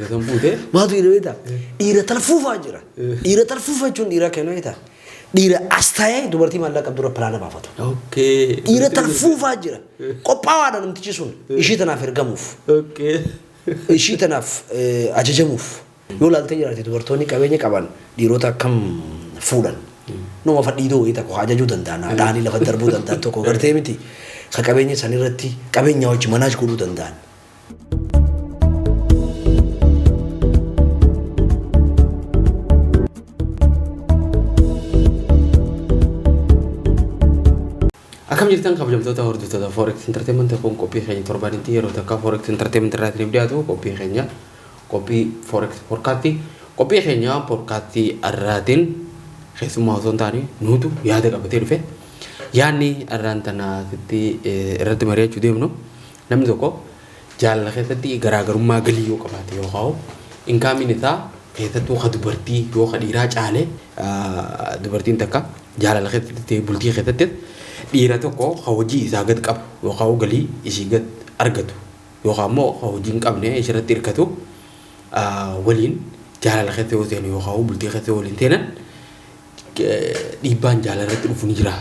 San fuutee. Maaltu jira beektaa? Dhiira talfuufaa jira. Dhiira talfuufa jechuun dhiira kennu beektaa? Dhiira as taa'ee dubartii maallaqa qabdu irra pilaana baafatu. Okay. Dhiira talfuufaa jira. Qophaawaadha namtichi sun ishii tanaaf ergamuuf. Okay. Ishii tanaaf ajajamuuf. Yoo ilaaltee jiraate dubartoonni qabeenya qaban dhiirota akkam fuudhan. Nama fadhiidoo wayii tokko ajajuu danda'an dhaanii lafa darbuu danda'an tokko gartee miti. Ka qabeenya san irratti qabeenya wajji manaaj godhuu danda'an. Akkam jirtan kabajamtoota hordoftoota Forex Entertainment kun qophii keenya torbanitti yeroo takka Forex Entertainment irraa isiniif dhiyaatu qophii keenya qophii Forex Podcast qophii keenya podcast har'aatiin keessummaa osoo hin taane nuutu yaada qabatee dhufe. Yaadni har'aan tana asitti irratti mari'achuu deemnu namni tokko jaalala keessatti garaagarummaa galii yoo qabaate yookaan inkaamiin isaa keessattuu ka dubartii yoo ka dhiiraa caale, dubartiin takka jaalala keessatti ta'e bultii keessatti dhiira tokko ka hojii isaa gad qabu yookaan galii ishii gad argatu yookaan immoo ka hojii hin qabne ishirratti hirkatu waliin jaalala keessa yoo seenu yookaan bultii keessa yoo waliin seenan dhiibbaan jaalala irratti dhufu ni jira.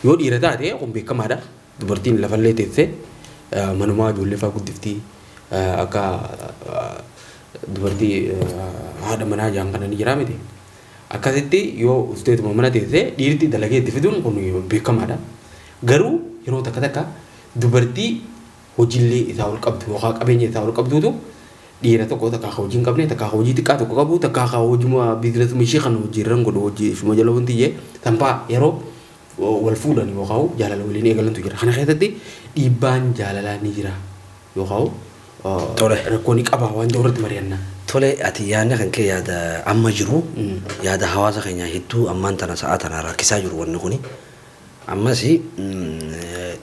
Yoo dhiira taate kun beekamaadha. Dubartiin lafallee teessee manumaa ijoollee fa'aa guddifti, akka dubartii haadha manaa jaan kana ni jiraa miti. Akkasitti yoo usteetuma mana teessee dhiirti dalagee itti fiduun kun beekamaadha. Garuu yeroo takka takka dubartii hojiillee isaa ol qabdu yookaan qabeenya isaa ol qabduutu dhiira tokko takka ka hojii hin qabne, takka ka hojii xiqqaa tokko qabu, takka ka hojuma biizinasuma ishee kan hojiirran godhu hojii ishuma jala wanti jee sanfaa yeroo wal fuudhan yookaan jaalala waliin eegalantu jira. Kana keessatti dhiibbaan jaalalaa ni jira yookaan rakkoo ni qaba waan jedhu irratti mari'anna. Tole, ati yaadni kan kee yaada amma jiru, yaada hawaasa keenya hedduu ammaan tana sa'aa tana rakkisaa jiru wanni kuni. Ammas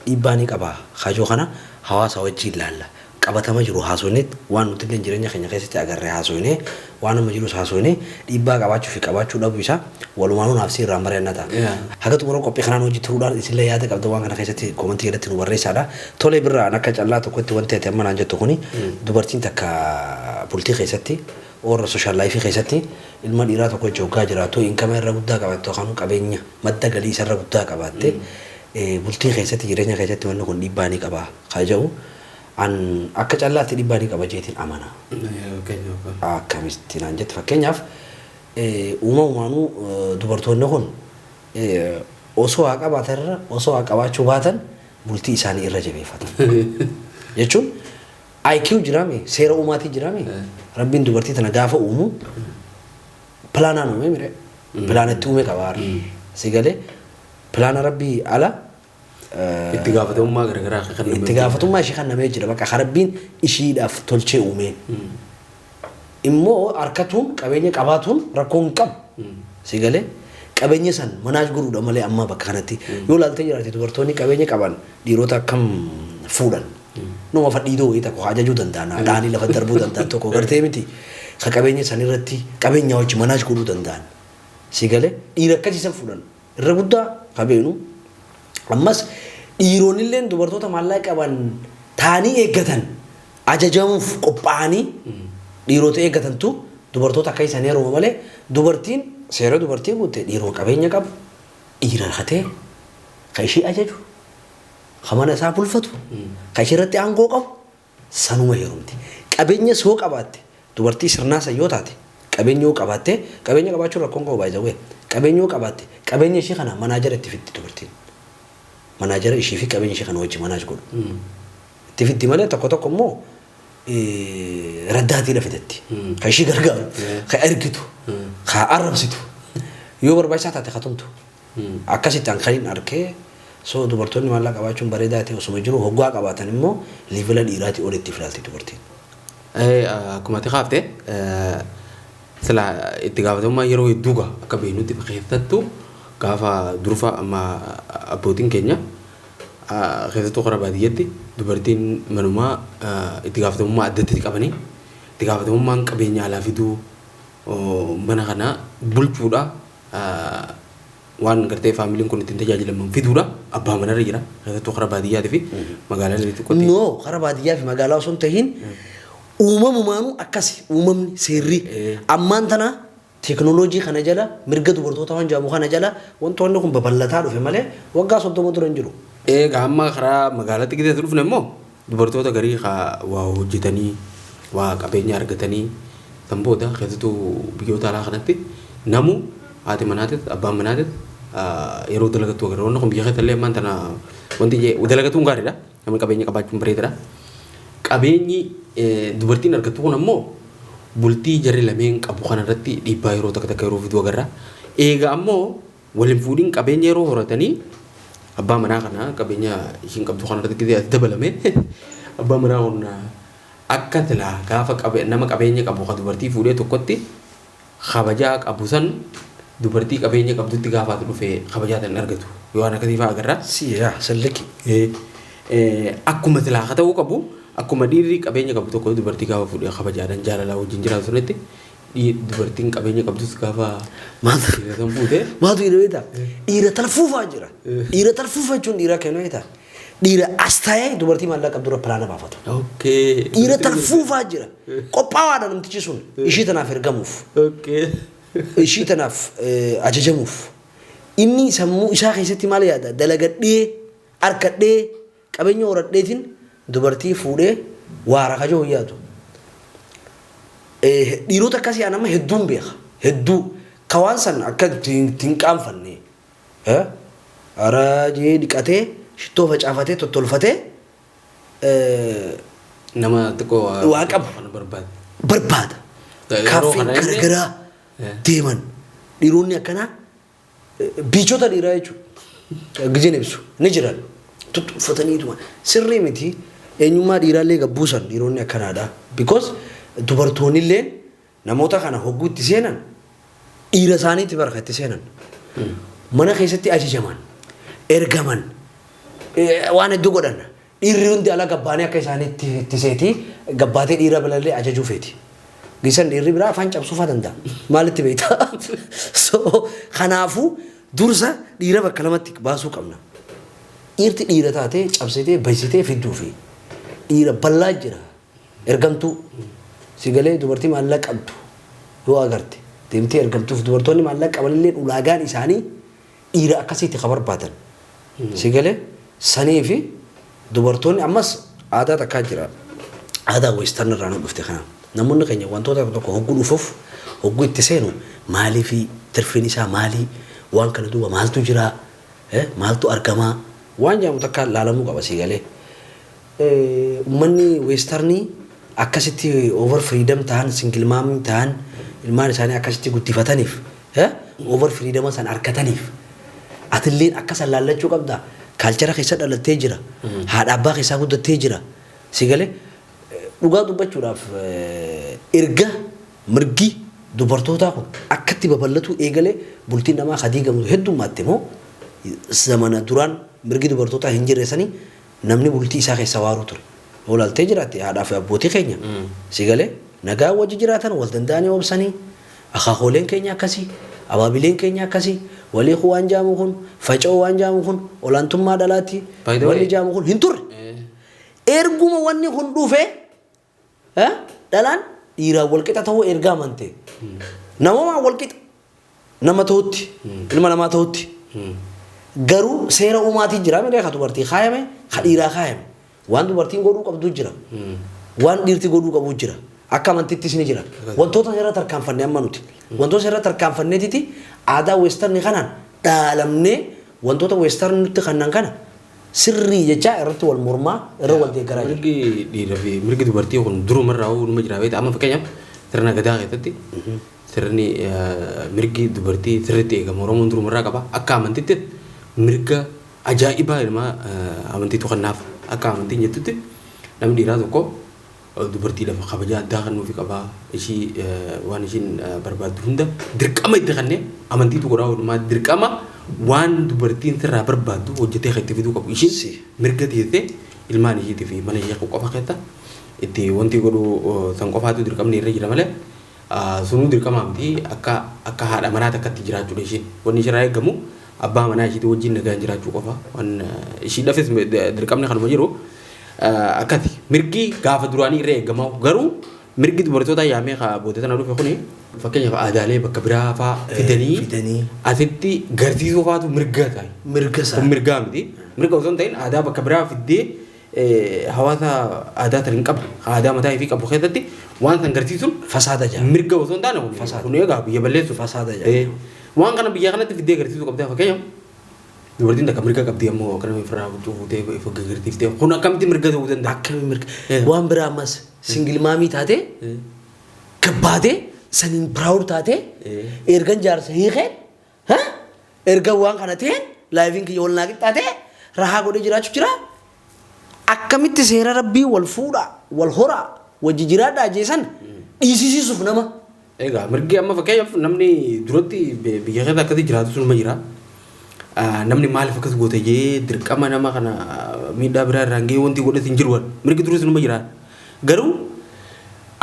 dhiibbaa ni qaba. Kaajoo kana hawaasa wajjin ilaalla. Qabatama jiru haasofnee, waan nuti illee jireenya keenya keessatti agarre haasofnee, waan amma jirus haasofnee, dhiibbaa qabaachuu fi qabaachuu dhabuu isaa walumaanuu naaf si irraa mari'anna ta'a. Haga xumura qophii kanaan hojii turuudhaan isinillee yaada qabda waan kana keessatti koomentii jalatti nu barreessaadha. Tole birraan akka callaa tokkotti wanti ati amma naan jettu kuni dubartiin takka bultii keessatti or social life keessatti ilma dhiiraa tokko wajji hoggaa jiraattu inkama irra guddaa qabaatte yookaan qabeenya madda galii isarra guddaa qabaatte bultii keessatti jireenya keessatti wanni kun dhiibbaa ni qaba ka jedhu an akka callaatti dhiibbaa ni qaba jeetiin amana. Akkamitti naan jette, fakkeenyaaf uumamumaanuu dubartoonni kun osoo haa qabaatan irra osoo haa qabaachuu baatan bultii isaanii irra jabeeffatan. Jechuun IQ jiraame, seera uumaatii jiraame, rabbiin dubartii tana gaafa uumu pilaanaan uume mire, pilaana itti uume qaba. Si galee, pilaana rabbii ala itti gaafatamummaa garaagaraa akka kan itti gaafatummaa ishee kan namee jira, bakka rabbiin ishiidhaaf tolchee uume. Immoo harkatuun qabeenya qabaatuun rakkoo hin qabu. Si galee, qabeenya san manaaj godhuudha malee amma bakka kanatti yoo ilaaltee jiraate dubartoonni qabeenya qaban dhiirota akkam fuudhan. Nama fadhiidoo wayii tokko ajajuu danda'an dhaanii lafa darbuu danda'an tokko gartee miti. Ka qabeenya san irratti qabeenya wajji manaaj godhuu danda'an. Si galee, dhiira akkasii san fuudhan irra guddaa qabeenu. Ammas dhiironilleen dubartoota maallaqa qaban taanii eeggatan, ajajamuuf qophaa'anii dhiirota eeggatantu dubartoota akka isaan heeruma malee dubartiin seera dubartii guutte dhiiruma qabeenya qabu, dhiira hatee ka ishii ajaju, ka mana isaa bulfatu, ka ishii irratti aangoo qabu sanuma heerumti. Qabeenya yoo qabaatte, dubartii sirnaa san yoo taate, qabeenya yoo qabaatte, qabeenya qabaachuun rakkoon qabu baay'ee, qabeenya yoo qabaatte qabeenya ishii kana manaajara itti fiddi dubartiin. Manaajara ishii fi qabeenya ishii kana wajji manaaj godhu itti fiddi malee tokko tokko immoo raddaatiidha fidatti. Ka ishii gargaaru, ka ergitu, ka arrabsitu. Yoo barbaachisaa taate ka tumtu. Akkasitti an kan hin arkee. So dubartoonni maallaqa qabaachuun bareedaa ta'e osuma jiru, hoggaa qabaatan immoo level dhiiraatii olitti filaalti dubartiin. Akkuma ati kaafte sila itti gaafatamummaa yeroo hedduu gaa akka beeknutti keessattuu gaafa durfa amma abbootiin keenya keessattuu karaa baadiyyaatti dubartiin manumaa itti gaafatamummaa addatti qabanii itti gaafatamummaan qabeenya alaa fiduu, mana kana bulchuudha, waan gartee faamiliin kun ittiin tajaajilaman fiduudha abbaa manarra jira, keessattuu karaa baadiyyaatii fi magaalaa xixiqqootti. No, karaa baadiyyaa fi magaalaa osoo hin tahin. Uumamumaanuu akkasi uumamni seerri ammaan tana teekinooloojii kana jala mirga dubartoota waan jedhamu kana jala wantoonni kun babal'ataa dhufe malee waggaa 30 dura hin jiru. Egaa amma karaa magaalaatti gidee dhufne immoo dubartoota garii waa hojjetanii waa qabeenya argatanii san booda keessattuu biyyoota alaa kanatti namu haati manaatis abbaan manaatis yeroo dalagattu agarra. Wanni kun biyya keessa illee ammaan tana wanti dalagatuun gaariidha. Namni qabeenya qabaachuun bareedaadha. Qabeenyi dubartiin argattu kun ammoo bultii jarri lameen qabu kanarratti dhiibbaa yeroo takka takka yeroo fidu agarra. Eega ammoo waliin fuudhiin qabeenya yeroo horatanii abbaa manaa kana qabeenya ishiin qabdu kanarratti gidee as dabalame abbaa manaa kun akka silaa gaafa nama qabeenya qabu ka dubartii fuudhee tokkotti kabajaa qabu san dubartii qabeenya qabdutti gaafaatu dhufe kabajaa tan argatu yoo waan akkasii fa'aa agarra. Siyaa sallaki. Akkuma silaa haa ta'uu qabu akkuma dhiirri qabeenya qabu tokko dubartii gaafa fuudhee kabajaadhaan jaalalaa wajjin jiraatu sanitti dubartiin qabeenya qabdus gaafa dhiira san fuute. Maaltu jedhu beektaa? Dhiira talfuufaa jira. Dhiira talfuufa jechuun dhiira kennu beektaa? Dhiira as taa'ee dubartii maallaqa qabdu dura pilaana baafatu. Dhiira talfuufaa jira. Qophaawaadha namtichi sun ishii tanaaf ergamuuf. Ishii tanaaf ajajamuuf. Inni sammuu isaa keessatti maal yaada? Dalagadhee, harkadhee, qabeenya horadheetiin dubartii fuudhee waara kajoo hin yaadu. Dhiirota akkasii an amma hedduun beeka. Hedduu. Ka waan san akka itti hin qaanfanne. Ara jee dhiqatee, shittoo facaafatee, tottolfatee Nama xiqqoo waa qabu. Kana barbaada. Barbaada. Yeroo Kaaffeen kana inni- garagaraa deeman. Dhiironni akkanaa biichota dhiiraa jechuudha. Gizeen ibsu ni jiran. Tuttuuffataniituma. Sirrii miti eenyummaa dhiiraallee gabbuusan dhiironni akkanaadha. Because dubartoonnillee namoota kana hogguu itti seenan dhiira isaaniitti barka itti seenan. Mana keessatti ajajaman, ergaman, waan hedduu godhan. Dhiirri hundi ala gabbaanii akka isaaniitti itti seeti gabbaatee dhiira bilallee ajajuu feeti. Gisan dhiirri biraa afaan cabsuufaa danda'a. Maalitti beektaa? So kanaafuu dursa dhiira bakka lamatti baasuu qabna. Dhiirti dhiira taatee cabsitee baysitee fidduu fi dhiira bal'aa jira. Ergamtuu si galee dubartii maallaqa qabdu yoo agarte deemtee ergamtuuf dubartoonni maallaqa qabanillee ulaagaan isaanii dhiira akkasiitti ka barbaadan. Si galee sanii fi dubartoonni ammas aadaa takkaa jira. Aadaa western irraa nu dhufte kana. Namoonni keenya wantoota tokko tokko hogguu dhufuuf hogguu itti seenu maalii fi tirfiin isaa maalii waan kana duuba maaltu jira maaltu argamaa waan jedhamu takka laalamuu qaba si galee. Uummanni westernii akkasitti over freedom ta'an single mom ta'an ilmaan isaanii akkasitti guddifataniif over freedom san argataniif atilleen akka san laallachuu qabda. Culture keessa dhalattee jira. Haadha abbaa keessaa guddattee jira. Si galee dhugaa dubbachuudhaaf erga mirgi dubartootaa kun akkatti babal'atu eegalee bultiin namaa ka diigamu heddummaatti moo zamana duraan mirgi dubartootaa hin jirre sanii namni bultii isaa keessa waaruu ture. Olaaltee jiraatte haadhaa fi abbootii keenya. Si galee nagaa wajji jiraatan wal danda'anii obsanii akaakoleen keenya akkasii abaabileen keenya akkasii walii waan jaamu kun faca'uu waan jaamu kun olaantummaa dhalaatti By the way- wanni jaamu kun hin turre. Erguma wanni kun dhufe dhalaan dhiiraan walqixa ta'uu erga amante. Namumaan walqixa nama ta'utti ilma namaa ta'utti. Garuu seera uumaatiin jira miidhaa ka dubartii kaayame ka dhiiraa kaayame. Waan dubartiin godhuu qabdu jira. Waan dhiirti godhuu qabu jira. Akka amantittis ni jira. Wantoota seera tarkaanfanne amma nuti. Wantoota seera tarkaanfanneetiti aadaa western kanaan dhaalamnee wantoota western nutti kannan kana sirrii jechaa irratti wal mormaa irra wal deeggaraa jira. Mirgi dhiiraa fi mirgi dubartii kun durumarraa numa jira beektaa amma fakkeenyaaf sirna gadaa keessatti sirni mirgi dubartii sirriitti eegama Oromoon durumarraa qaba akka amantitti mirga ajaa'ibaa ilma amantiitu kennaaf akka amantiin jettutti namni dhiiraa tokko dubartiidhaaf kabajaa addaa kennuufi qaba ishii waan ishiin barbaaddu hunda dirqama itti kennee amantiitu godhaa oolmaa dirqama waan dubartiin sirraa barbaaddu hojjetee kan itti fiduu qabu ishiin mirga teessee ilmaan ishiitii fi mana ishee qofa keessa itti wanti godhu san qofaatu dirqamni irra jira malee sunuu dirqama miti akka akka haadha manaa takkatti jiraachuudha ishiin wanni ishirraa eegamu abbaa manaa ishiitii wajjin nagaan jiraachuu qofa waan ishiidhaafis dirqamni kanuma jiru akkati Mirgi gaafa duraanii irra eegamaa garuu mirgi dubartoota yaamee booda tana dhufe kuni fakkeenyaaf aadaalee bakka biraa faa fidanii asitti garsiisuu faatu mirga ta'a. Mirga isaa. Kun mirgaa miti. Mirga osoo hin ta'in aadaa bakka biraa fiddee hawaasa aadaa tan hin qabne aadaa mataa ifii qabu keessatti waan san garsiisuun Fasaada jaa. Mirga osoo hin taane kun egaa biyya balleessu. Fasaada jaa. Waan kana biyya kanatti fiddee garsiisuu qabdee fakkeenyaaf dubartiin takka mirga qabdi ammoo akkana ofirraa huccuu fuutee if garsiiftee kun akkamitti mirga ta'uu danda'a? Akkami mirga waan biraa ammas single mommy taatee gabbaatee saniin proud taatee ergan jaarsa hiikeen ergan waan kana ta'een lifeiin kiyya wal naa qixxaatee rahaa godhee jiraachuu jira. Akkamitti seera rabbii wal fuudhaa wal horaa wajji jiraadhaa jeesan dhiisisiisuuf nama. Egaa mirgi amma fakkeenyaaf namni duratti biyya keessa akkasii jiraatu sunuma jira. Namni maaliif akkas goote jee dirqama nama kana miidhaa biraa irraan gahee wanti godhate hin jiru. Mirgi durii sunuma jira. Garuu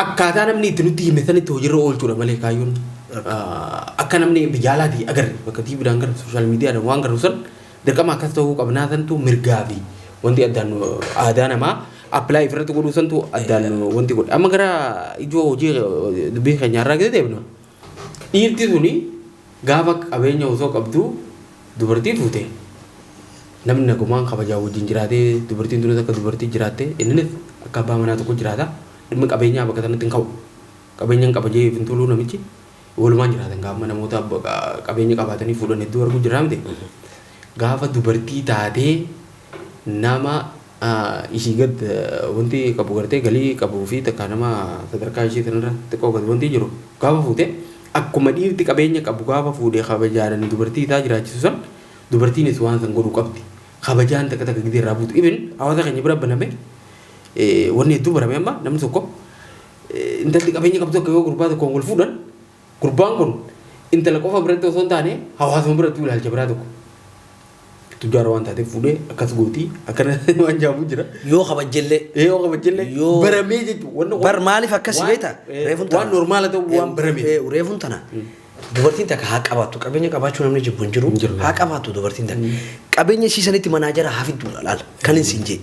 akkaataa namni itti nutti hime sanitti hojiirra oolchuudha malee kaayyoon akka namni biyya alaatii agarre bakka TVdhaan gara social mediadhaan waan garuu san dirqama akkas ta'uu qabnaa santu mirgaa fi wanti addaan aadaa namaa apply ofirratti godhuu santu addaan wanti godhe. Amma gara ijoo hojii dubbii keenyaarraa gadi deebinu. Dhiirti suni gaafa qabeenya osoo qabdu dubartii fuute namni nagumaan kabajaa wajjin jiraatee dubartiin tunis akka dubartii jiraatte inninis akka abbaa manaa tokko jiraata. Dhimmi qabeenyaa bakka sanatti hin ka'u. Qabeenya hin qaba jee hin tuluu namichi walumaan jiraatan gaafa namoota qabeenya qabaatanii fuudhan hedduu arguu jira miti. Gaafa dubartii taatee nama ishii gad wanti qabu gartee galii qabuu fi takka nama sadarkaa ishii sanarra xiqqoo gad wanti jiru gaafa fuute akkuma dhiirti qabeenya qabu gaafa fuudhee kabajaadhaan dubartii isaa jiraachisu san dubartiinis waan san godhuu qabdi. Kabajaan takka takka gidee irraa buutu. Even hawaasa keenya bira baname wanni hedduu barame amma namni tokko intalli qabeenya qabdu akka yoo gurbaa tokkoon wal fuudhan gurbaan kun intala qofa biratti osoo hin taane hawaasuma biratti ilaalcha biraa tokko. Tujjaara waan taateef fuudhee akkas gootii akkana waan jaamu jira. Yoo kabajjellee. Yoo kabajjellee baramee jechuudha. Bar maaliif akkas beektaa? Waan normaala ta'u waan barame. Reefuun tana. Dubartiin takka haa qabaattu qabeenya qabaachuu namni jibbu hin jiru haa qabaattu dubartiin takka. Qabeenya ishii sanitti manager haa fidduudha laala kan hin siin jee.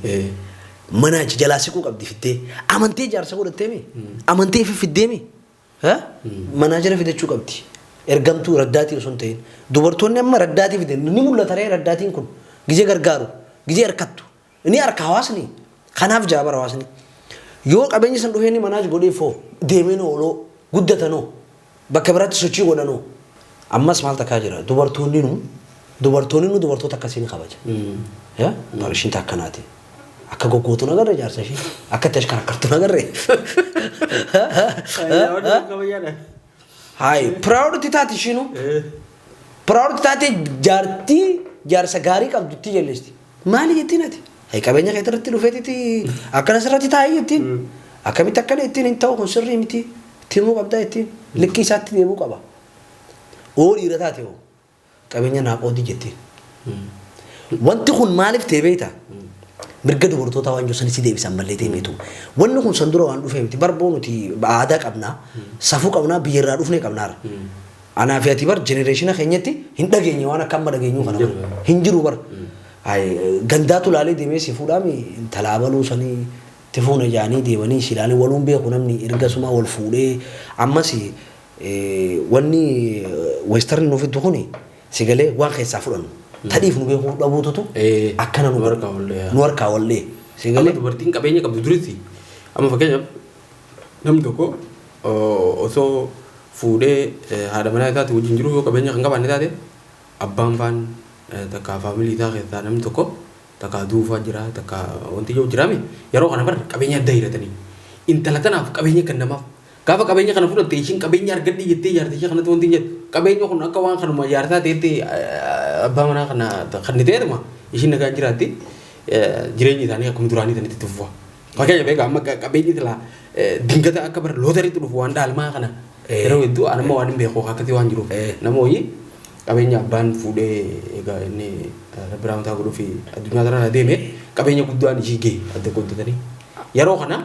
Manaaji jalaa siquu qabdi fiddee amantee jaarsa godhattee mi amantee fi fiddee mi manager fidachuu qabdi. Ergamtuu raddaatii osoo hin ta'in dubartoonni amma raddaatii fidan ni mul'ata ree raddaatiin kun gizee gargaaru gizee harkattu ni harka hawaasni kanaaf jaabara hawaasni. Yoo qabeenya san dhufee ni manage godhee foo deemee ooloo guddatanoo bakka biraatti sochii godhanoo ammas maal takkaa jira dubartoonni nu dubartoota akkasii ni kabaja. Yaa ishiin takkanaati. Akka goggootu nagarre jaarsa ishii akka itti ashkarakkartu nagarre. Hayi proud taati ishiinu. Proud taate jaartii jaarsa gaarii qabdutti jallisti. Maali jettiin ati? Hayi qabeenya kee irratti dhufeetiti akkana sirratti taa'ee jettiin. Akkamitti akkana ittiin hin ta'u kun sirrii miti. Itti himuu qabdaa ittiin likkii isaatti deemuu qaba. Oo dhiira taate hoo qabeenya naa qoodii jettiin. Wanti kun maaliif ta'e beektaa? Mirga dubartootaa waan jiru sanis deebisan mallee ta'e beektu. Wanni kun san dura waan dhufee miti. Barboo nuti aadaa qabnaa, safuu qabnaa, biyya irraa dhufnee qabnaara. Anaa fi ati bar generation keenyatti hin dhageenye waan akka amma dhageenyu kana hin jiru bar. Gandaatu laalee deemee si fuudhaami intala abaluu sanii itti fuuna jaanii deemanii si ilaalee waluun beeku namni erga suma wal fuudhee ammas wanni western nuuf fiddu kuni si galee waan keessaa fudhannu. Tadhiif nu beekuu dhabuututu akkana nu nu harkaa wallee. Si galee dubartiin qabeenya qabdu duritti amma fakkeenyaaf namni tokko osoo fuudhee haadha manaa isaati wajjin jiru yoo qabeenya kan qabaanne taate abbaan faan takka family isaa keessaa namni tokko takka duufaa jira takka wanti jiru jiraame yeroo kana bar qabeenya adda hiratanii intala tanaaf qabeenya kan namaaf gaafa qabeenya kana fudhatte ishiin qabeenya argadhe jettee jaarte ishee kanatti wanti hin jettu qabeenya kun akka waan kanuma jaarsaa ta'etti abbaa manaa kana kan ta'etuma ishiin nagaan jiraatti jireenyi isaanii akkuma duraanii sanitti itti fufa. Fakkeenya beekaa amma qabeenyi silaa dingata akka bara looteriitti dhufu waan dhaalmaa kana yeroo hedduu anamma waan hin beeku akkasii waan jiruuf nama wayii qabeenya abbaan fuudhee egaa inni rabbi raamataa godhuu fi addunyaa tanarra deeme qabeenya guddaan ishii gahe adda qooddatanii yeroo kana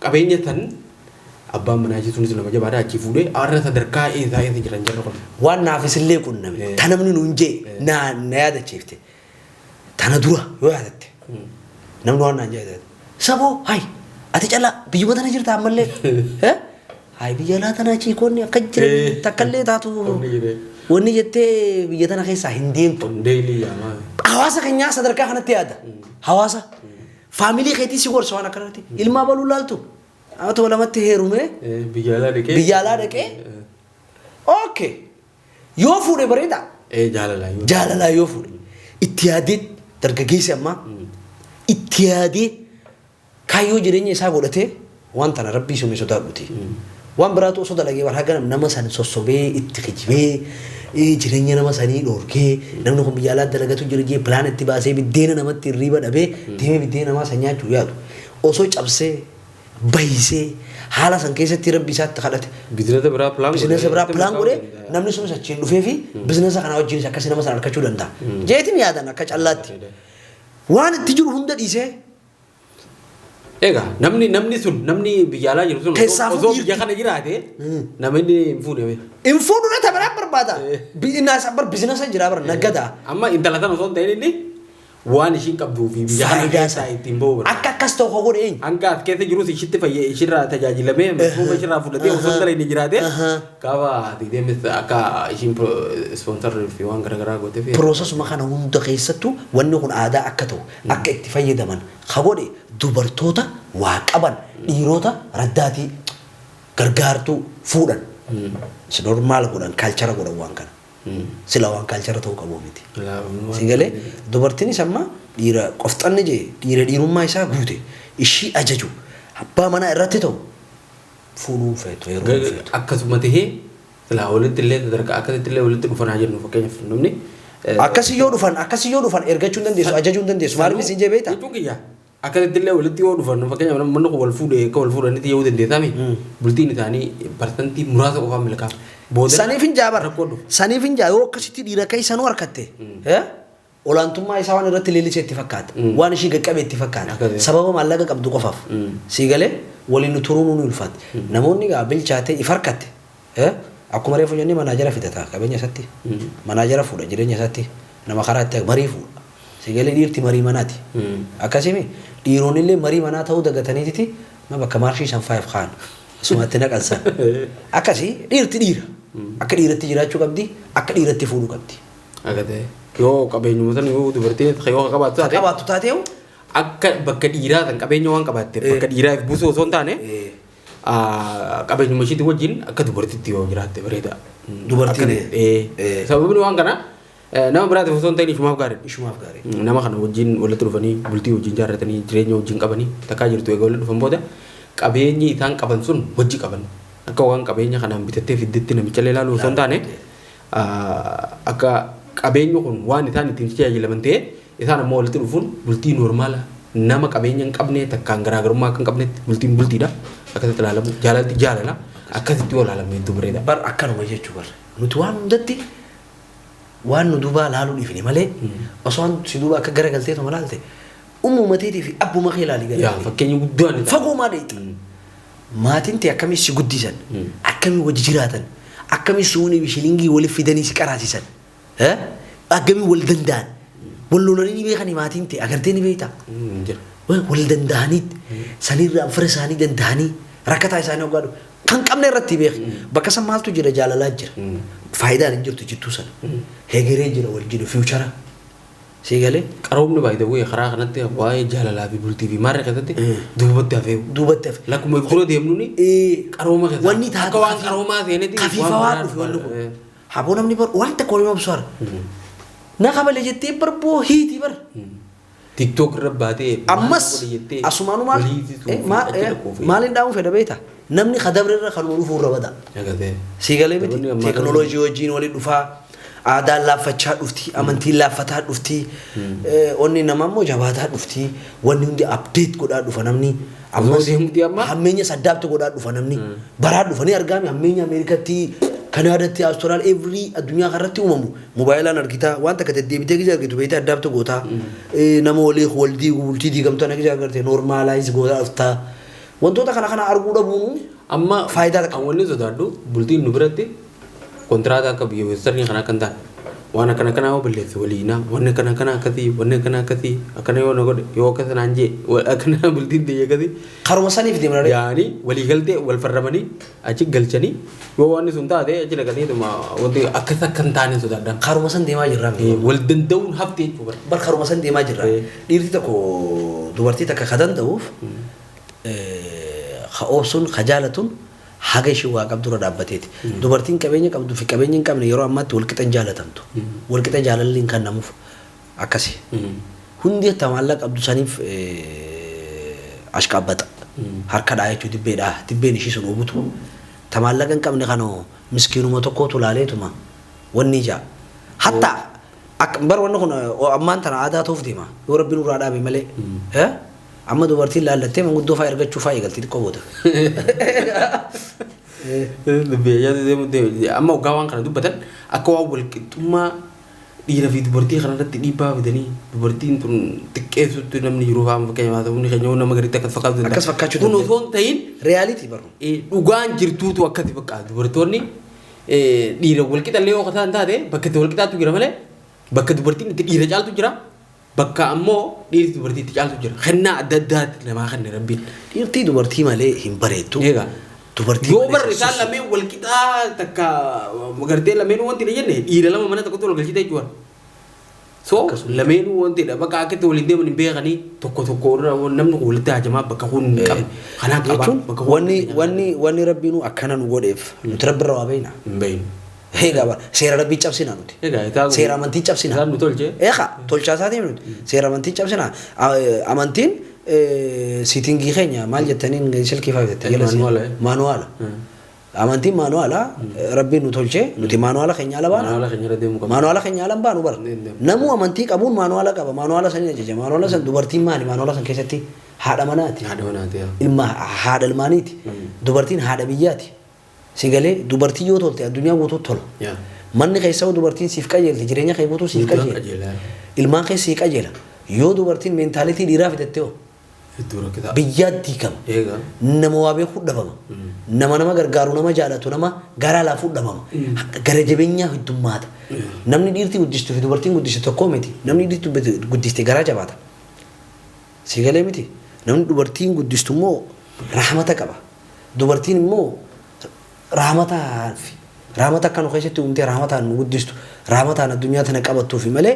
qabeenya san abbaan manaa ishii sunis nama jabaadha achii fuudhee har'a sadarkaa eessaa eessa jiran jarri kun. Waan naafis illee qunname ta namni nuun jee na yaadachiifte tana dura yoo yaadatte namni waan naan jee saboo hay Ati callaa biyyuma tana jirta ammallee. Hayi, biyya alaa tanaa chiikoonni akka jiran takkallee taatu. Wanni jettee biyya tana keessaa hin deemtu. Hawaasa keenyaa sadarkaa kanatti yaada. Hawaasa. Family keetii si gorsa waan akkanatti. Ilmaa baluu laaltu. Atoo lamatti heerumee. Biyya alaa dhaqee. Biyya alaa dhaqee. Okay. Yoo fuudhe bareeda. Jaalalaa yoo. Jaalalaa yoo fuudhe. Itti yaadee dargaggeessi ammaa. Itti yaadee kaayyoo jireenya isaa godhatee waan tana rabbii sume sodaadhuti. Waan biraatu osoo dalagee bara haga nama san sossobee itti kijibee jireenya nama sanii dhoorkee, namni kun biyya alaa dalagatu jira jee plan itti baasee, biddeena namatti hirriiba dhabee deemee biddeena namaa san nyaachuu yaadu. Osoo cabsee bahisee haala san keessatti rabbi isaatti kadhate. Business biraa plan. Business biraa plan godhee namni sunis achiin dhufee fi business kana wajjinis akkasii nama sana argachuu danda'a. Jeetiin yaadan akka callaatti. Waan itti jiru hunda dhiisee. Egaa namni sun, namni biyya alaa jiru sun osoo biyya kana jiraate namni hin fuudhame. Hin fuudhu, na tabiraa barbaada. Bar business jira, bar naggadaa. Amma intala sana osoo hin ta'in inni waan ishiin qabduu fi biyya kana keessaa ittiin bahu barbaada. Akka akkas ta'u koo godhe eenyu? Hanga as keessa jirus ishitti fayyee ishirraa tajaajilamee masruufa ishirraa fudhatee osoo intala inni jiraate gaafa ati deemes akka ishiin sponsor fi waan garaagaraa gootee fi. Processuma kana hunda keessattuu wanni kun aadaa akka ta'u, akka itti fayyadaman ka godhe dubartoota waa qaban, dhiirota raddaatii gargaartuu fuudhan. Si normal godhan, culture godhan waan kana. Sila waan culture ta'uu qabu miti. Si galee, dubartiinis amma dhiira qofxanni jee, dhiira dhiirummaa isaa guute, ishii ajaju, abbaa manaa irratti ta'u fuudhuu feetu, yeroo feetu. Akkasuma tahee silaa walitti illee sadarkaa akkasitti illee walitti dhufanaa jennu, fakkeenyaaf namni. Akkasii yoo dhufan ergachuu hin dandeessu, ajajuu hin dandeessu. Maaliif isin jee beektaa? Jechuun kiyya akkasitti illee walitti yoo dhufan, fakkeenyaaf namni kun wal fuudhee akka wal fuudhanitti yoo dandeessame, bultiin isaanii parsantii muraasa qofaan milkaa'a. Booda Saniif hin jaabar. Rakkoo dhufu. Saniif hin jaa, yoo akkasitti dhiira akka isanuu harkatte. Olaantummaa isaa waan irratti leellisee itti fakkaata. Waan ishii qaqqabe itti fakkaata. Akkasii. Sababa maallaqa qabdu qofaaf. Sii galee, waliin turuun ni ulfaatti. Namoonni gaa bilchaatee if harkatte. Akkuma reefu jennee manager fidata qabeenya isaatti. Manager fuudha jireenya isaatti. Nama karaa itti marii fuudha. Sii galee, dhiirti marii manaati. Akkasimi dhiironni illee marii manaa ta'uu dagataniititi ma bakka maarshii san faayif kaan asumatti naqansan. Akkasii dhiirti dhiira. Akka dhiiratti jiraachuu qabdi, akka dhiiratti fuudhuu qabdi. Akka ta'e yoo qabeenyuma sana yoo dubartiin yoo qabaattu taate, Qabaattu taateewu. Akka bakka dhiiraa san qabeenya waan qabaatte bakka dhiiraa if buusuu osoo hin taane, qabeenyuma ishiitti wajjin akka dubartitti yoo jiraatte bareeda. Dubartiin, Sababni waan kana nama biraatiif osoo hin ta'in ishumaaf gaariidha. Ishumaaf gaarii. Nama kana wajjin walitti dhufanii bultii wajjin jaarratanii jireenya wajjin qabanii takkaa jirtu, egaa walitti dhufan booda qabeenyi isaan qaban sun hojii qaban akka waan qabeenya kanaan bitattee fiddetti namicha illee ilaaluu osoo hin taane, akka qabeenyi kun waan isaan ittiin tajaajilaman ta'ee, isaan ammoo walitti dhufuun bultii normal nama qabeenya hin qabne takkaan garaagarummaa akka hin qabnetti, bultiin bultiidha akkasitti ilaalamu, jaalalti jaalala akkasitti yoo ilaalame hedduu bareeda. Bar akkanuma jechuu, bar nuti waan hundatti waan nu duubaa laaluu dhiifne malee, osoo waan si duuba akka garagalteetuma laalte, ummuma teetii fi abbuma kee ilaalii Yaa garagalii. Fakkeenyi guddaan isaa. Fagoo maa dheeyxa? Maatiin tee akkamii si guddisan? Akkamii wajji jiraatan? Akkamii suunii fi shilingii waliif fidanii si qaraasisan? Akkamii wal danda'an? Wal lolanii ni beekanii maatiin tee agartee ni beektaa? Jira. Wal danda'anii sanirraa fira isaanii danda'anii rakkataa isaanii hoggaa dhufu. Kan qabne irratti beeki. Bakka san maaltu jira? Jaalalaa jira. Faayidaan hin jirtu jittuu sana. Hegeree jira, wal jiru future. Sii galee? Qaroomni baay'ee karaa kanatti waa'ee jaalalaa fi bultii fi maarree keessatti duubatti hafee. Duubatti hafe. Lakkuma dura deemnuuni qarooma keessa. Wanni taatu Akka waan qaroomaa seenetti. Kafiifaa waan dhufe wanni kun. Haboo namni bar waan takka waliin obsu hara. Na kabale jettee barboo hiitii bar. TikTok irra baatee. Ammas asumaanu maal maaliin dhaa'uun fedha beektaa? Namni kadabre irra kanuma dhufuu irra bada. Sii galee miti, teekinooloojii wajjin waliin dhufaa, aadaan laaffachaa dhufti, amantiin laaffataa dhufti, onni namaa immoo jabaataa dhufti, wanni hundi update godhaa dhufa namni. Ammas deemti amma. Hammeenya saddaabtu godhaa dhufa namni. Baraa dhufanii argaami hammeenya Ameerikatti, Kanaadatti, Awustiraal, every addunyaa kanarratti uumamu moobaayilaan argitaa, waan takka deddeebitee gisa argitu beektaa addaabtu gootaa. Nama walii wal diigu, bultii diigamtu ana gisa agarte normalize gootaa dhuftaa. Wantoota kana kana arguu dhabuun Amma faayidaa takka. Wanni sodaadhu bultiin nu biratti kontiraata akka biyya westernii kana akka hin taane. Waan akkana kanaa yoo balleesse waliinaa, wanni akkana kanaa akkasii, wanni akkana akkasii, akkana yoo na godhe, yoo akkas naan jee, akkana bultiin tiyya akkasii. Karuma saniif deemna ree. Yaani walii galtee wal farramanii achi galchanii yoo wanni sun taate achi dhaqaniituma wanti akkas akka hin taane sodaadhaan. Karuma san deemaa jirra. Wal danda'uun hafte jechuudha. Bar karuma san deemaa jirra. Dhiirti tokko dubartii takka ka danda'uuf ka obsuun ka jaalatuun haga ishee waa qabdu irra dhaabbateeti. Dubartiin qabeenya qabduu fi qabeenya hin qabne yeroo ammaatti wal qixa hin jaalatamtu. Wal qixa jaalalli hin kennamuuf akkasi. Hundi maallaqa qabdu saniif ashqaabbata. Harka dhaa jechuun dibbeedhaa. Dibbeen ishii sun obutu. Ta maallaqa hin qabne kanoo miskiinuma tokkootu laaleetuma wanni ijaa. Hatta bar wanni kun ammaan tana aadaa ta'uuf deema. Yoo rabbi nurraa dhaabe malee. Amma dubartiin laallattee manguddoo fa'aa ergachuu fa'aa eegalti xiqqoo booda. Amma waggaa waan kana dubbatan akka waan wal qixxummaa dhiira fi dubartii kanarratti dhiibbaa fidanii dubartiin tun xiqqeessutti namni jiru fa'aa fakkeenyaaf humni keenya nama gaditti akkas fakkaatu danda'a. Akkas fakkaachuu Kun danda'a. osoo hin ta'in Reality barru. Dhugaan jirtuutu akkasi fakkaata. Dubartoonni dhiira wal qixallee yoo ta'an taate bakka itti wal qixaatu jira malee bakka dubartiin itti dhiira caaltu jira. Bakka ammoo dhiirri dubartii itti caaltu jira. Kennaa adda addaatti namaa kenne rabbiin. Dhiirtii dubartii malee hin bareeddu. Egaa. Dubartii Yoo malee barri isaan lameen wal qixaa takka gartee lameen wanti dha jenne dhiira lama mana tokkotti wal galchite jechuudha. So lameenuu wanti dha bakka akka itti waliin deeman hin beekanii tokko tokko irra namni kun walitti hajamaa bakka kun hin qabne. Kanaa qabaa Jechuun bakka kun wanni wanni wanni rabbiinuu akkana nu godheef nuti rabbirra waa beekna. Hin beeknu. Egaa bara seera rabbii cabsina nuti. Egaa isaan Seera amantii cabsina. Isaan nu tolche. Eegaa tolchaa isaatii nuti. Seera amantii cabsina. Amantiin setting keenya maal jettaniin silkii fa'aa jettee jala Manual. Manual. Amantiin manual rabbiin nu tolchee nuti manual keenya ala baana. Manual keenya irra deemuu qabna. Manual keenya ala hin baanu bara. Hin deemu. Namuu amantii qabuun manual qaba. Manual saniin ajaja. Manual san dubartiin maali? Manual san keessatti haadha manaati. Haadha manaati yaa. Ilma haadha ilmaaniiti. Dubartiin haadha biyyaati. Si galee dubartii yoo tolte addunyaa guutuu tola. Yaa. Manni keessa yoo dubartiin siif qajeelte jireenya kee guutuu siif Guutuu qajeela. qajeela. Ilmaan kee siif qajeela. Yoo dubartiin mentality dhiiraa fidatte hoo Hedduu rakkisaa. biyyaa diigama. Egaa. Nama waa beekuu dhabama. Nama nama gargaaru nama jaalatu nama garaa laafuu dhabama. Gara jabeenyaa heddummaata. Namni dhiirti guddistuu fi dubartiin guddiste tokko miti. Namni dhiirti guddiste garaa jabaata. Si galee miti. Namni dubartiin guddistu immoo rahmata qaba. Dubartiin immoo rahmataa fi rahmata akka nu keessatti uumtee rahmataan nu guddistu rahmataan addunyaa tana qabattuufi malee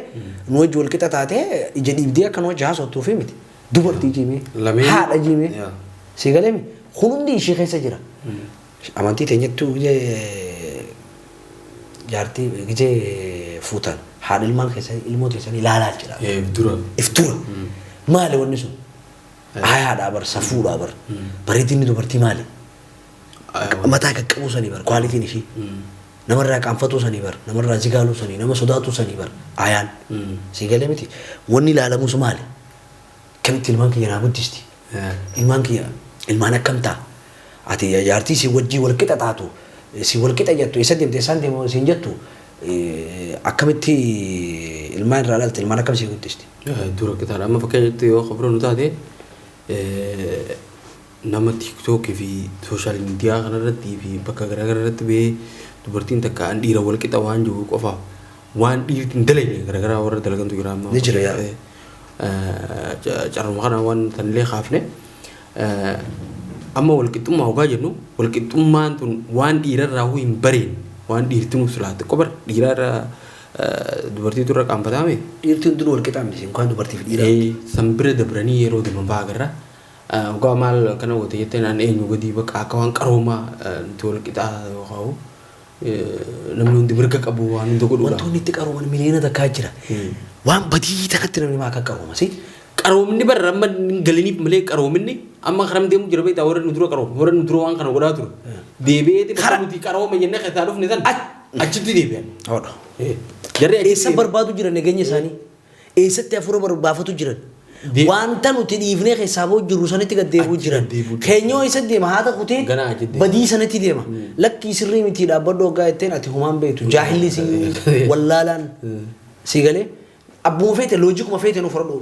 nu wajji wal qixa taatee ija dhiibdee akka nu wajji haasoftuufi miti. Dubartii jiimee Lameen. haadha jiimee Yaa. si galee mi kun hundi ishee keessa jira. Amantii teenyattuu gijee jaartii gijee fuutan haadha ilmaan keessanii ilmoo keessanii ilaalaa jira. Dura. If dura. Maali wanni sun? Aayaadhaa bar safuudhaa bar bareedinni dubartii maali? Mataa qaqqabuu sanii bar qualityn ishii. Namarraa qaanfatuu sanii bar namarraa zigaaluu sanii nama sodaatuu sanii bar aayaan. Si galee miti wanni ilaalamus maali? Kamitti ilmaan kiyya naa guddisti? Ilmaan kiyya ilmaan akkam ta'a? Ati jaartii si wajjii wal qixa taatu si wal qixa jettu eessa deemte eessaan deemu siin jettu akkamitti ilmaan irraa dhalte ilmaan akkam si guddisti? Hedduu rakkataadha. Amma fakkeenyatti yoo kofra nu taate nama TikTokii fi social media kanarratti fi bakka garaagaraa irratti bahee dubartiin takka an dhiira wal qixa waan jiru qofaaf waan dhiirti hin dalagne garaagaraa warra dalagantu jira amma. Ni jira, yaa. Carruma kana waan tanillee kaafne amma wal qixxummaa hogaa jennu wal qixxummaan tun waan dhiirarraa huu hin bareen waan dhiirti nuuf silaa xiqqoo bara dhiirarraa dubartiitu irra qaanfataame. Dhiirti hundinuu wal qixa miti kan dubartii fi dhiira. San bira dabranii yeroo deeman fa'aa agarra. Hogaa maal kana goote jettee naan eenyu gadii bakka akka waan qaroomaa nuti wal qixaa yookaan namni hundi mirga qabu waan hunda godhuudha. Wantoonni itti qarooman miliyoona takkaa jira. Waan badii takkatti namni maa akka qarooma si? Qaroominni barra amma hin galiniif malee qaroominni amma karam deemu jira beektaa warra nu dura qaroome warra nu dura waan kana godhaa ture. Deebi'eeti bakka nuti qaroome jennee keessaa dhufne san achitti deebi'an. Hodha. Jarri achitti Eessa barbaadu jiran nageenya isaanii? Eessatti hafuura barbaafatu jiran? Wanta nuti dhiifnee keessaa ba'u jirru sanitti gad deebi'u Achi jiran. gad deebi'u jiran. Keenyoo eessa deema haata kutee Ganaa achi deema. Badii sanatti deema. Lakkii sirrii miti dhaabbadhu hoggaa jetteen ati humaan beektu jaahilli si wallaalaan si galee abbuma feete logicuma feete nu fudhadhu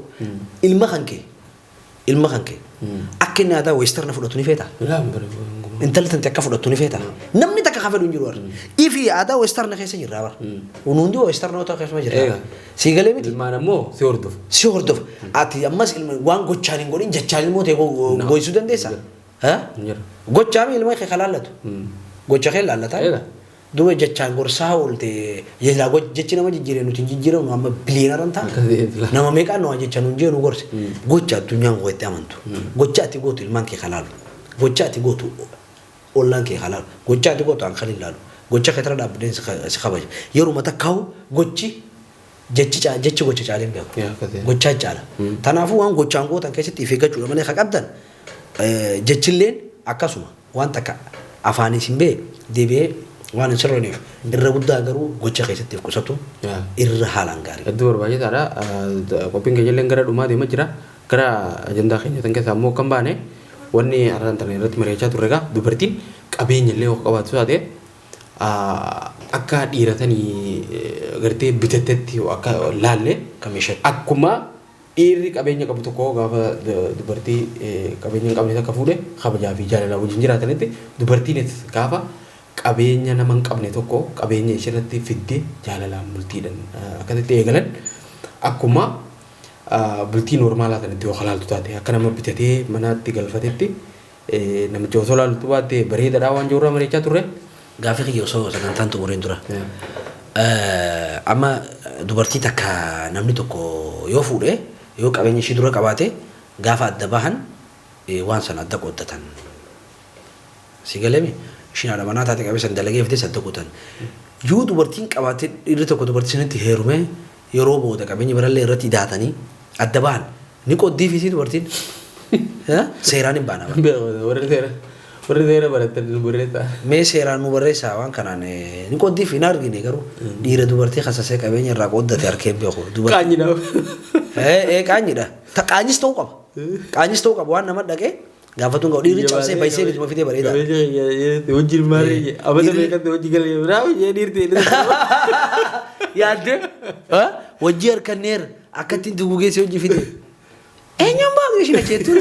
ilma kan kee ilma kan kee akka inni aadaa western fudhatu ni feeta. Laa bara Intalli tante akka fudhattu ni feeta. Namni takka ka fedhu hin jiru warra. Ifi aadaa western keessa jirra bara. Hundi westernoota keessuma jirra. Eega. Sii galee miti. Ilmaan ammoo si hordofu. Si hordofa. Ati ammas ilma waan gochaan hin godhin jechaan ilmoo ta'e goysuu dandeessa. Hin jiru. Gochaan ilma kee laallatu. Gocha kee laallata. Eega. Duuba jechaan gorsaa oolte jechi nama jijjiire nuti hin jijjiiramnu amma biliyoonarra hin taane. Akkasii. Nama meeqaan nama jecha nuun jee nu gorse. Gocha addunyaan gootti amantu. Gocha ati gootu ilmaan kee kalaalu. Gocha ati gootu ollaan kee kalaalu. Gocha ati gootu an kan ilaalu. Gocha kee tara dhaabbadeen si kabaja. Yeruma takkaa'u gochi jechi jechi gocha caalee hin beeku. Yaa, akkasii. Gochaa caala. Kanaafuu waan gochaan gootan keessatti if eeggachuudha malee ka qabdan jechilleen akkasuma waan takka afaanis hin bee deebi'ee waan hin sirraniif irra guddaa garuu gocha keessatti if qusatu Yaa. irra haalaan gaarii. Hedduu barbaachisaadha. Qophiin keenya illee gara dhumaa deemaa jira. Gara ajandaa keenya tan keessaa immoo kan baane wanni har'aan tana irratti mari'achaa turre egaa dubartiin qabeenya illee yoo qabaattu taate akka dhiiratanii gartee bitattetti akka laalle Akka meeshaatti. Akkuma dhiirri qabeenya qabu tokko gaafa dubartii qabeenya hin qabne takka fuudhe kabajaa fi jaalala wajjin jiraatanitti, dubartiinis gaafa qabeenya nama hin qabne tokko qabeenya ishirratti fiddee jaalalaan bultiidhaan akkasitti eegalan, akkuma bultii normaalaa sanatti yoo halaaltu taate akka nama bitatee manatti galfatetti namicha osoo laaltu baatte bareedaadhaa waan jirurraa mari'achaa turre. Gaafii kiyya osoo sagantaan xumuriin dura. Amma dubartii takka namni tokko yoo fuudhe, yoo qabeenya ishii dura qabaate, gaafa adda bahan waan sana adda qooddatan. Si galeemi, ishiin haadha manaa taate qabeenya sana dalagee fidee adda qoodan. Yoo dubartiin qabaate, dhiirri tokko dubartii sanitti heerume, yeroo booda qabeenya birallee irratti idaatanii adda bahan, ni qooddiifisii dubartiin? Seeraan hin baana. Warri seera baratan nu barreessaa. Mee seeraan nu barreessaa waan kanaan ni qooddiif hin argine, garuu dhiira dubartii kasasee qabeenya irraa qooddate harkeen beeku. Qaanyidha. Ee, qaanyidha. Qaanyis ta'uu qaba. Qaanyis ta'uu qaba, waan nama dhaqee gaafatuun qabu. Dhiirri cabsee baysee bituma fidee bareeda. Hojii maarree abata meeqatti hojii galee biraa hojii dhiirti. Yaaddee hojii harkanneera akka ittiin dugugeessee hojii fide. Eenyuun baatu isheen acheettuun.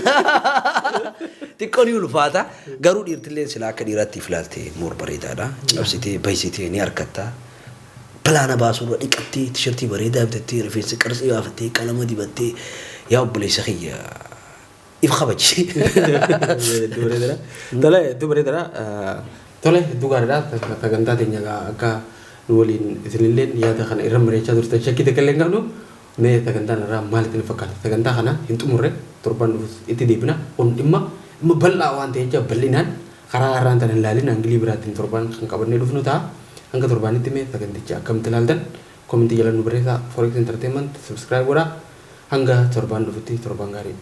Xiqqoo ni ulfaata. Garuu dhiirtillee silaa akka dhiiraatti if ilaalte moor bareedaadha. Cabsitee baysitee ni harkatta. Pilaana baasuudha dhiqattee, tishertii bareedaa bitattee, rifeensa qarxii baafattee, qalama dibattee, yaa obboleessa kiyya, if kabaji. Hedduu bareedaadha. Tole, hedduu bareedaadha. Tole, hedduu gaariidha. Sagantaa teenya egaa akka nu waliin isinillee yaada kana irra mari'achaa turtan shakkii takka illee hin qabnu. Mee sagantaan irraa maal isin fakkaata? Sagantaa kana hin xumurre, torban dhufus itti deebina. Kun dhimma bal'aa waan ta'eef jecha bal'inaan karaa har'aan tana hin ilaalin angilii biraatiin torban kan qabannee dhufnu ta'a. Hanga torbaanitti mee saganticha akkamitti ilaaltan commentii jala nu barreessaa. Forex Entertainment subscribe godhaa. Hanga torbaan dhufutti torban gaarii.